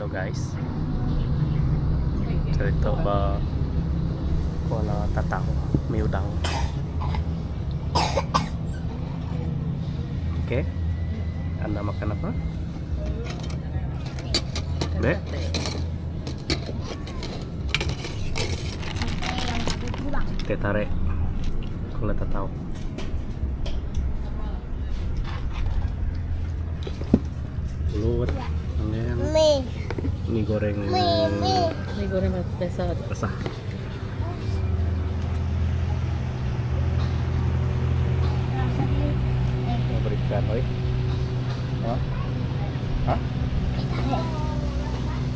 Tu guys. Saritu ba Kuala Tatau Mi Udang. Okey. Anda makan apa? Dek. Teh tarik. Kuala Tatau. Pulut, angin, mi goreng. Mi goreng basah. Basah. Berikan, oi. Ha? Ha?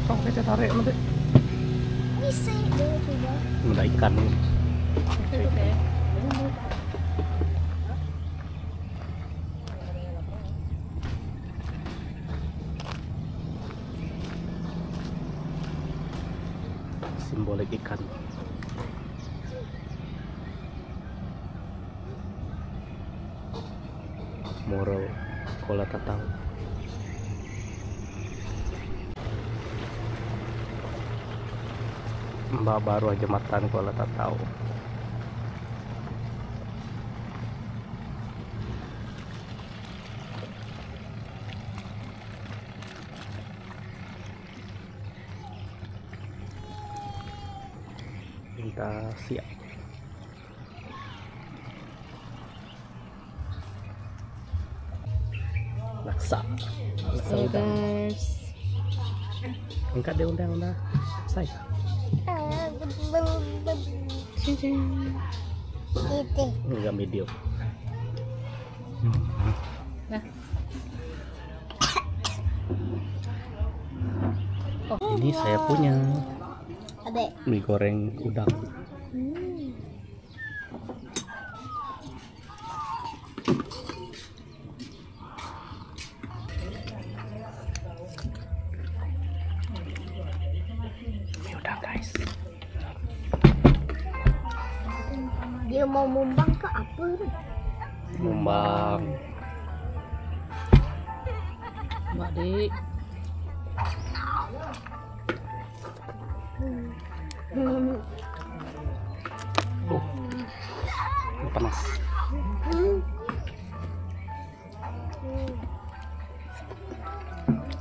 Kau kita tarik nanti. Bisa Ada ikan ni. Simbolik ikan. Moral Kuala Tatau. Mbak baru aja makan Kuala Tatau. Minta siap. Laksa. Laksa So udang. guys. Angkat dia undang dah. Saya. Enggak video. Nah. Ini saya punya Adek. mie goreng udang. Mie udang guys. Dia mau mumbang ke apa ni? Mumbang. Mak dik. Oh. Panas.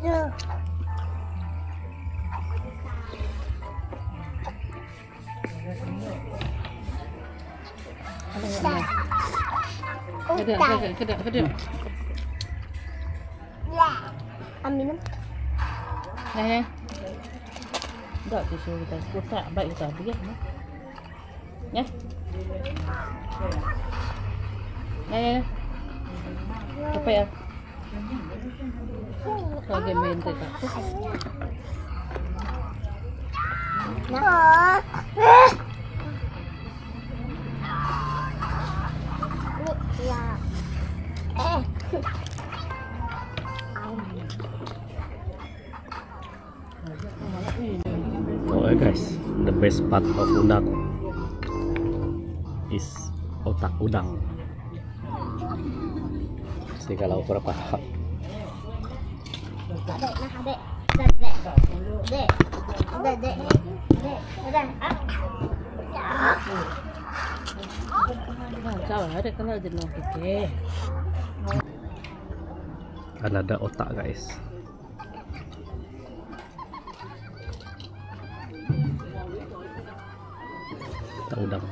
Ya. Kedek, kedek, kedek, kedek. Ambil minum. Nah, ya. Tak tisu kita. Kotak baik kita pergi. Ya. Ya, ya. Apa ya? Lagi main tak. Nah. Ya. Eh. Oh ya guys, the best part of udang is otak udang. Saya kalau berapa Adek, nah adek. Adek. Adek. Adek. Adek. Adek. Kau ada kenal jenuh keke. Kan ada otak guys. Otak udang.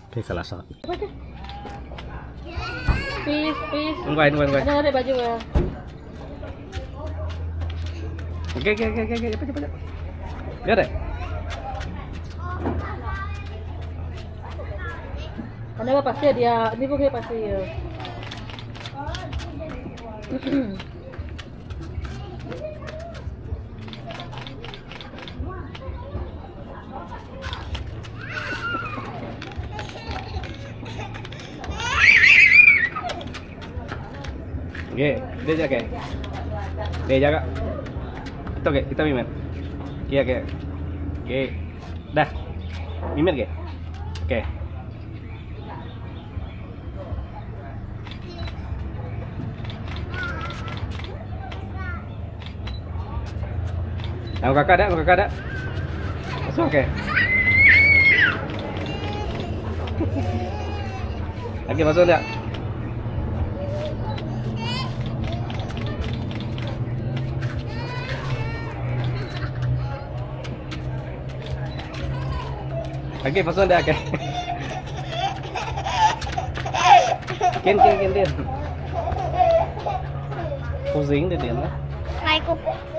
Oke, kalah salah. Peace, peace. Tungguin, tungguin, tungguin. Ada ada baju ya. Oke, oke, oke, oke, oke, cepat, cepat, cepat. Biar deh. Karena pasti dia, ini bukan pasti ya. Oke, dia jaga. Dia jaga. Itu oke, kita mimet. Oke, oke. Oke. Dah. Mimet ke? Oke. Nama kakak dak, kakak dak. Masuk okey. Okey, masuk dak. Okey, pasal dah okey. Ken ken ken ken. Pusing dia dia lah.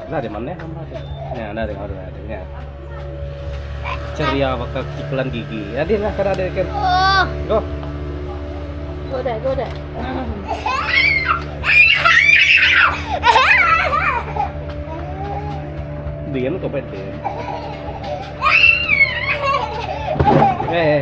Lah di mana? Ya, ada di mana ada ya. Ceria bakal iklan gigi. Ya dia lah kada ada ken. Go. Go dah, go dah. Dian ko pwede. Eh.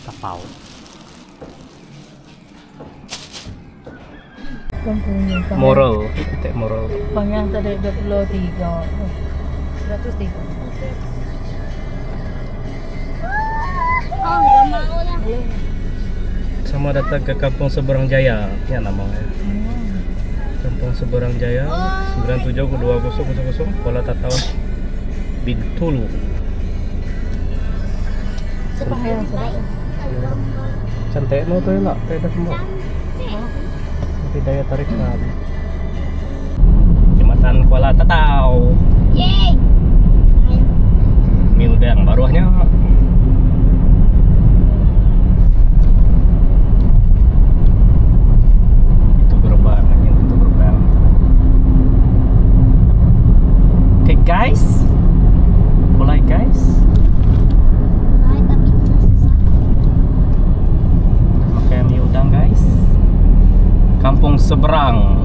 Tapau. Moral, tek moral. Pangyang tadi 23. 103. Oh, enggak mau lah. Sama datang ke Kampung Seberang Jaya, ya namanya. Kampung Seberang Jaya 97 2000 Kuala Tatau Bintulu. Sepangyang sa Cantik no tu lah, tak ada semua. Tapi daya tarik kan. Jembatan Kuala Tatau. Yeay. Mi udang baruhnya. Itu gerbang, itu gerbang. Oke guys, mulai guys. Ay, tapi susah. Makan mie udang guys. Kampung Seberang.